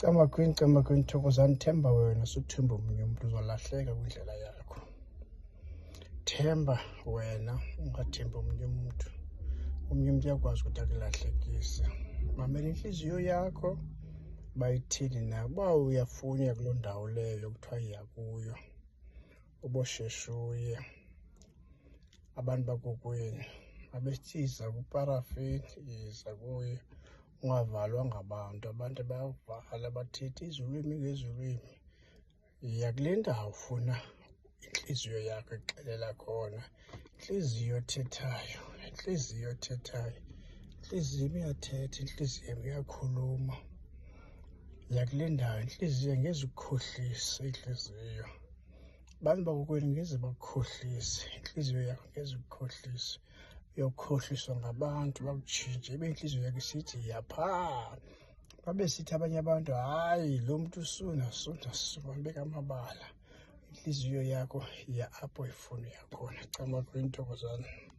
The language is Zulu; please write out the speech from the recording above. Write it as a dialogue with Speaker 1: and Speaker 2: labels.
Speaker 1: Camakwini, camakwini, Thokozani, themba wena, suthemba omunye umntu, uzolahleka kwindlela yakho. Themba wena, ungathembi omunye umntu. Omnye umntu uyakwazi ukuthi akulahlekise. Mamela intliziyo yakho bayithini na. Uba uyafuna uya kuloo ndawo leyo kuthiwa yiya kuyo, ubosheshe uye. Abantu bakokwenu babesithi yiza kuparafini, yiza kuye, ungavalwa ngabantu. Abantu bayakuvala bathethe izilwimi ngezilwimi. Yiya kule ndawo ufuna intliziyo yakho ekuxelela khona. Intliziyo ethethayo, intliziyo ethethayo, intliziyo iyathetha, intliziyo iyakhuluma. Yiya kule ndawo, intliziyo angeze ikukhohlise intliziyo. Abantu bakokwenu ngeze bakukhohlise, intliziyo yakho ngeze ikukhohlise. Uyokhohliswa ngabantu bakutshintshe, ibe intliziyo yakho isithi yiya phaa. Babe sithi abanye abantu, hayi lo mntu suna suna suna, bambeka amabala. Intliziyo yakho yiya apho ifuna uya khona. Camagu, Thokozani.